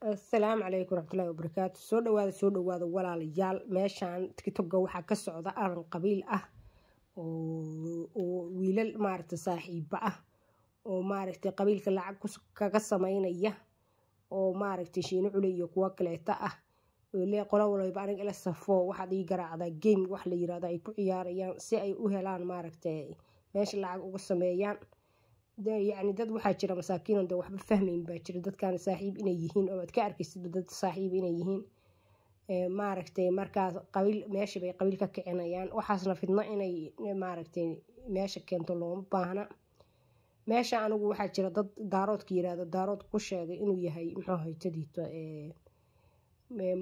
Asalaamu calaykum waraxmatullaahi wabarakaatu. Soo dhawaada, soo dhawaada walaalayaal. Meeshaan TikTok-ga waxaa ka socda arin qabiil ah oo wiilal maaragta saaxiiba ah oo maaragtay qabiilka lacag kaga sameynaya oo maaragtay Shiino Cule iyo kuwo kaleeta ah oo lee qolo walba aniga ila safo, waxaad ii garaacdaa game wax la yiraahdo ay ku ciyaarayaan si ay u helaan maaragtay meesha lacag uga sameeyaan. Yacni dad waxaa jira masaakiin oo de waxba fahmayn baa jira, dadkaan saaxiib inay yihiin oo aad ka arkaysid dad saaxiib inay yihiin maaragtay. Markaas qabiil meesha bay qabiil ka kicinayaan, waxaasna fidno inay maaragtay meesha keento looma baahna. Meesha anigu waxaa jira dad Daaroodka yiraahdo, Daarood ku sheegay inuu yahay muxuu haytadiito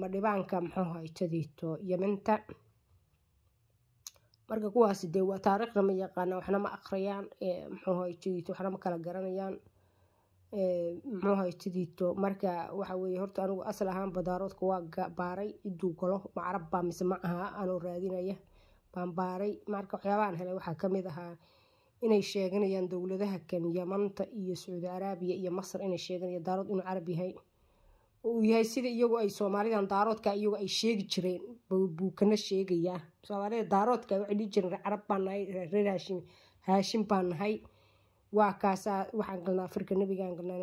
madhibaanka, muxuu haytadiito Yamanta. Marka kuwaasi dee waa taariikhna ma yaqaana, waxna ma akhriyaan, muxuu haytadiito, waxna ma kala garanayaan, muxuu haytadiito. Marka waxa weeye, horta anigu asal ahaanba Daaroodka waa baaray ciduu galo, ma Carab baa mise ma aha, anoo raadinaya baan baaray. Marka waxyaabahan helay waxaa kamid ahaa inay sheeganayaan dowladaha kan Yamanta iyo Sacuudi Araabiya iyo Masar, inay sheeganayaan Daarood inuu Carab yahay oo uu yahay sida iyagu ay Soomaalidan Daaroodka iyagu ay sheegi jireen buu kana sheegayaa. Soomaalida Daaroodka waxay dhihi jireen Carab baan nahay, reer Haashim, Haashim baan nahay. Waa kaasaa waxaan galnaa Afrika, nabigaan galnaa,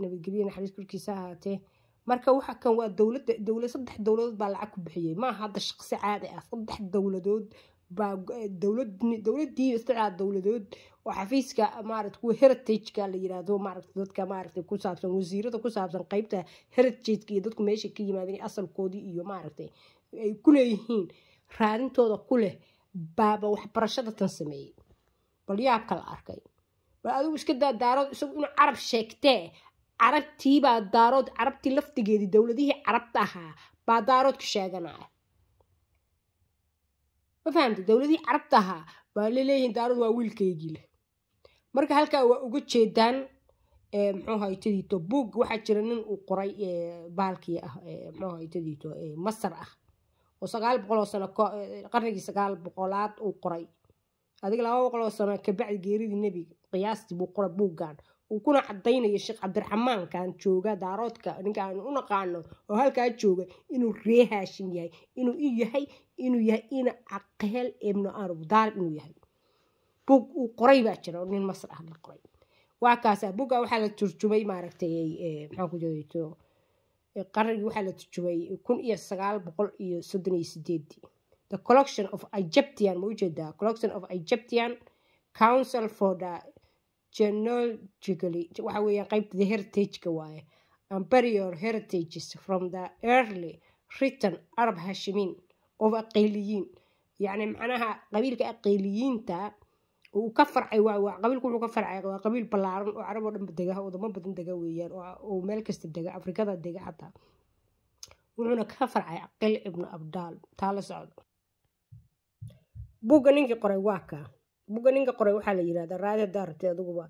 nabadgelyo naxariis korkiisa ahaatee. Marka waxa kan waa dowladda, dowlad, saddex dowladood baa lacag ku bixiyey, maaha hadda shaqsi caadi ah. Saddex dowladood baa dowlad, dowladii saddexdaa dowladood oo xafiiska maaragta kuwa heritage-ka la yiraahdo, maaragta dadka maaragta ku saabsan wasiirada ku saabsan qeybta heritage-ka iyo dadku meesha ka yimaadeen asalkoodii iyo maaragtay ay ku leeyihiin raadintooda ku leh baaba waxbarashada tan sameeyey. Bal yaabka la arkay, bal adigu iska daa Daarood isagu inuu Carab sheegtee, Carabtiibaa Daarood, Carabtii laftigeedii, dowladihii Carabta ahaa baa Daaroodka sheeganaya. Ma fahamtay? Dowladihii Carabta ahaa baa laleeyihiin Daarood waa wiilkaygii leh. Marka halkaa waa uga jeedaan muxuu haytadiito. Buug waxaa jira nin uu qoray baalkii ah, muxuu haytadiito, Masar ah oo 900 oo sano, qarnigii 900aad uu qoray, adiga 200 oo sano kabacdi geeridii nebiga qiyaastii buu qoray buuggan, uu kuna cadaynayo Sheekh Cabdiraxmaankan jooga Daaroodka, ninka aan u naqaano oo halkaa jooga, inuu ree Haashim yahay, inuu yahay ina Caqeel ibnu Abudaalib inuu yahay. Buug uu qoray baa jira oo nin Masar ah la qoray. Waa kaasa buugga waxaa la turjumay maaragtay, maxaan ku jeedo, qarnigii waxaa la turjumay 1938-dii. The collection of Egyptian, ma ujeedaa, collection of Egyptian Council for the Genealogically, waxa weeyaan qaybta the heritage-ka waaye, and burial heritages from the early written Arab Hashimin of Aqiliyiin. Yacni macnaha qabiilka Aqiliyiinta uu ka farcay, waa qabiilku wuxuu ka farcay, waa qabiil ballaaran oo Carab oo dhanba dega, wadamo badan dega weeyaan oo meel kasta dega, Afrikada dega xataa. Wuxuuna ka farcay Aqil ibnu Abdaal. Taa la socdo. Buugga ninkii qoray waa kaa. Buugga ninka qoray waxaa la yirahdaa, raadi haddaa rabtay adiguba,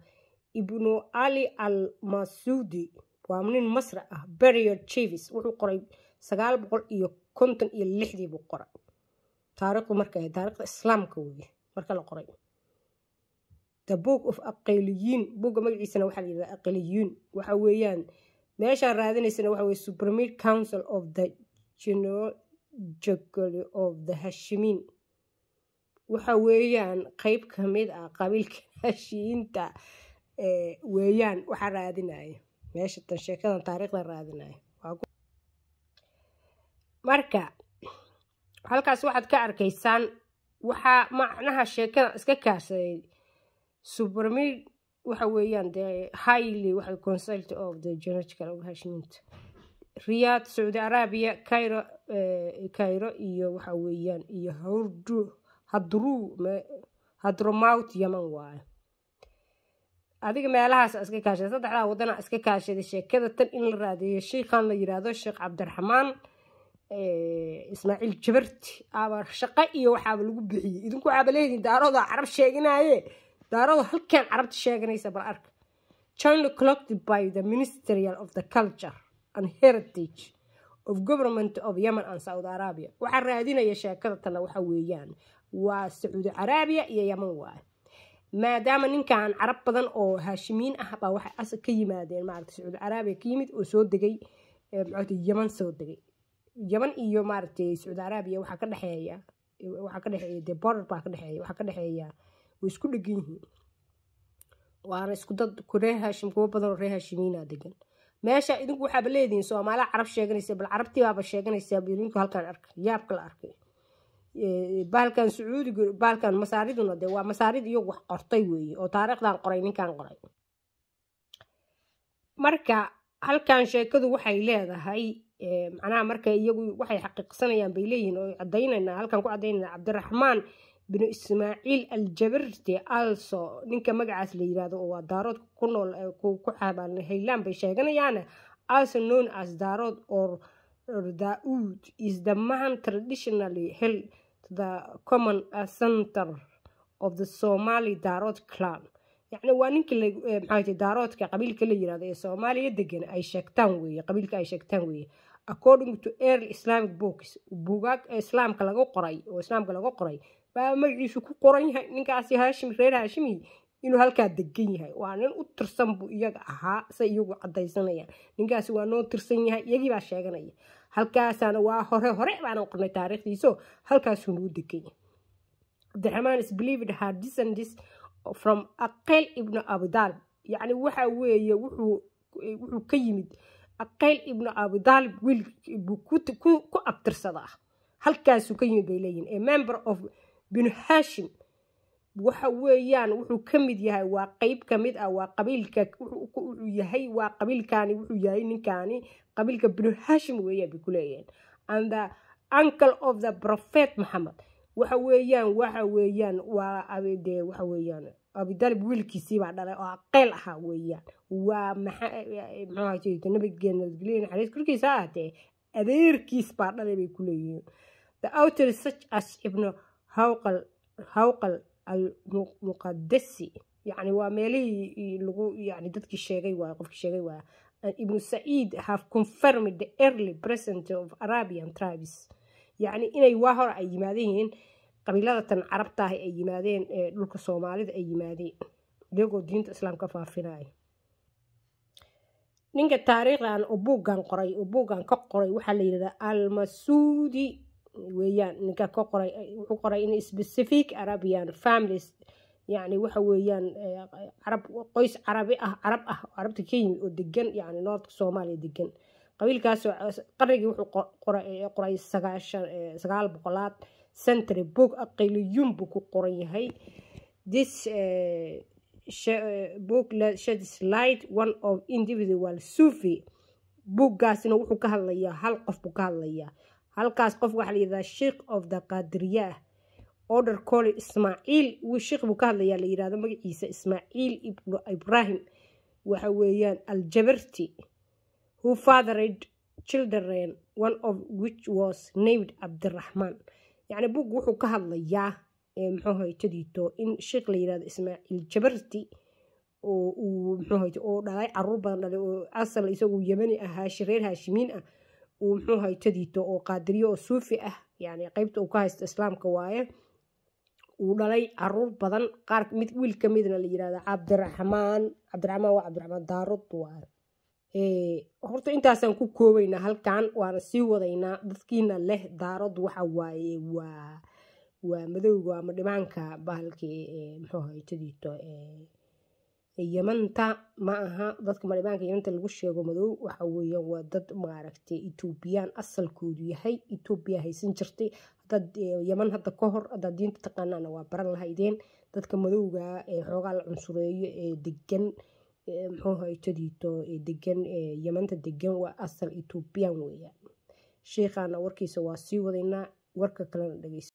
Ibnu Ali al Masuudi, waa nin Masri ah. Burial Chiefs wuxuu qoray 956-dii buu qoray. Taariikhdu marka taariikhda Islaamka weeye marka la qoray. The Book of Aqiliyiin, buugga magaciisana waxaa la yirahdaa Aqiliyiin. Waxa weeyaan meeshaan raadinaysana waxa weye Supreme Council of the Genealogical of the Hashimiin. Waxa weeyaan qeyb kamid ah qabiilka Hashiyiinta weeyaan waxaa raadinaya meesha tan sheekadan taariikhda raadinaya. Marka halkaas waxaad ka arkaysaan waxaa macnaha sheekada iska kaashaday Supreme, waxa weeyaan the highly waxa consult of the genealogical of Hashimiinta, Riyadh, Saudi Arabia, Cairo, Cairo iyo waxa weeyaan iyo Hurdu Hadru Hadromaut, Yemen waaye. Adiga meelahaas iska kaashaday, saddexdaa wadana iska kaashaday sheekada tan in la raadiyo. Sheikhan la yiraahdo Sheekh Cabdiraxmaan Ismaaciil Jabarti aba shaqo iyo waxaaba lagu bixiyey. Idinku waxaaba leedihin Daarooda Carab sheeganaaye, Daarooda halkan Carabta sheeganaysa bal arka. Jointly collected by the Ministerial of the Culture and Heritage of Government of Yemen and Saudi Arabia. Waxaa raadinaya sheekada tana waxa weeyaan waa Sacuudi Arabia iyo Yemen waaye, maadaama ninkan Carab badan oo Haashimiin ah baa waxay asal ka yimaadeen maaragta Sacuudi Arabia ka yimid oo soo degay. Maxaa Yeman soo degay? Yeman iyo maaragtay Sacuudi Araabiya waxaa ka dhexeeya, dee border baa ka dhexeeya, waxaa ka dhexeeya, way isku dhegan yihiin, waana isku dad ku reer Haashim. Kuwo badan oo reer Haashimiina degan meesha. Idinku waxaaba leedihiin Soomaaliya Carab sheeganaysa, bal Carabtii baaba sheeganaysaa idinku. Halkaan arkay yaabka la arkay bahalkan Sacuudigu, bahalkan Masaariduna dee waa Masaarid iyagu wax qortay weeye oo taariikhdan qoray ninkan qoray. Marka halkan sheekadu waxay leedahay, macnaha marka iyagu waxay xaqiiqsanayaan bay leeyihiin oo cadaynaynaa, halkan ku caddaynayna, Cabdiraxmaan binu Ismaaciil Aljabirti also, ninka magacaas la yirahdo oo waa Daarood ku nool ku xabaan Haylaan bay sheeganayaan, also known as Daarood or Daud, is the man traditionally held to the common center of the Somali Daarood clan. Yacni waa ninkii maxaa Daaroodka qabiilka la yirahdo ee Soomaaliya degan ay sheegtaan weeye, qabiilka ay sheegtaan weeye. According to early Islamic books, buugaag Islaamka laga qoray oo Islaamka laga qoray baa magaciisu ku qoran yahay ninkaasi Haashim, reer Haashimi, inuu halkaa degan yahay. Waa nin u tirsan buu iyaga ahaa, say iyagu cadaysanayaan. Ninkaasi waa noo tirsan yahay, iyagii baa sheeganaya. Halkaasaana waa hore hore baana qornay taariikhdiiso, halkaasuu nuu degan yahay. Cabdiraxmaan is believed her descendants from Aqeel ibnu Abidaalib. Yacni waxa weeye wuxuu ka yimid Aqeel ibnu Abidaalib, wiil buu ku abtirsadaa, halkaasuu ka yimid bay leeyihin. A member of Binu Hashim, waxa weeyaan wuxuu ka mid yahay, waa qeyb ka mid ah, waa qabiilka wuxuu yahay, waa qabiilkaani wuxuu yahay ninkaani qabiilka Binu Hashim weeyaan bay ku leeyihiin. And the uncle of the Prophet Muhammad, waxa weeyaan waa dee waxa weeyaan Abidalib wiilkiisii baa dhalay oo Aqeel ahaa weeyaan. Waa maxa muxuu nabigeena nabadgelyo naxariis korkiisa ha ahaatee adeerkiis baa dhalay bay ku leeyihiin. The authors such as Ibnu Hawqal Almuqadasi, yani waa meelihii lagu, yani dadkii sheegay waay, qofkii sheegay waay, and Ibnu Saciid have confirmed the early presence of Arabian tribes, yacni inay waa hore ay yimaadeen yihiin qabiilada tan Carabta ah, ay yimaadeen dhulka Soomaalida ay yimaadeen iyagoo diinta Islaamka faafinaya. Ninka taariikhdan oo buuggan qoray oo buuggan ka qoray waxaa la yidhahdaa Almasuudi weeyaan. Ninka ka qoray wuxuu qoray in specific Arabian families, yacni waxa weeyaan Carab, qoys Carabi ah, Carab ah oo Carabta ka yimid oo degan, yani northka Soomaaliya degan. Qabiilkaasoo qarnigii wuxuu qoray 90 900aad century, book Aqiliyun buu ku qoran yahay. This book sheds light one of individual Sufi. Buuggaasina wuxuu ka hadlayaa hal qof buu ka hadlayaa. Halkaas qof waxaa la yidhahdaa sheikh of the Qadiriyah order called Ismaaciil. Sheikh buu ka hadlayaa la yidhahdo magaciisa Ismaaciil ibnu Ibrahim, waxa weeyaan Aljabarti, who fathered children, one of which was named Cabdiraxmaan. Yacni buug wuxuu ka hadlayaa muxuu haytadiito in sheikh la yidhahdo Ismaaciil Jabarti oo uu muxuu hayto oo dhalay caruur badan dhalay, oo asal isagu Yemani ahaa, reer Haashimiin ah, uu muxuu haytadiito oo Qaadiriyo oo Suufi ah, yani qeybta uu ka haysto Islaamka waaye, uu dhalay caruur badan, qaar mid wiil ka midna la yidhahdo Cabdiraxmaan. Cabdiraxmaan waa Cabdiraxmaan Daarud waaye. Horta intaasaan ku koobaynaa halkan, waana sii wadaynaa. Dadkiina leh Daarood waxa waaye waa madowga ama dhimaanka bahalkii muxuu haytadiito Yamanta, ma aha. Dadka madhimaanka Yamanta lagu sheego madow waxa weeyaan waa dad maaragtay Etoobiyaan asalkoodu yahay, Etoobiya haysan jirtay. Haddaad Yaman hadda ka hor haddaad diinta taqaanaana waa baran lahaydeen. Dadka madowga ee xoogaa la cunsureeyo ee degan muxuu haytadiito ee degan Yamanta degan waa asal Etoobiyaan weeyaan. Sheikhaana warkiisa waa sii wadaynaa, warka kalena dhegeysa.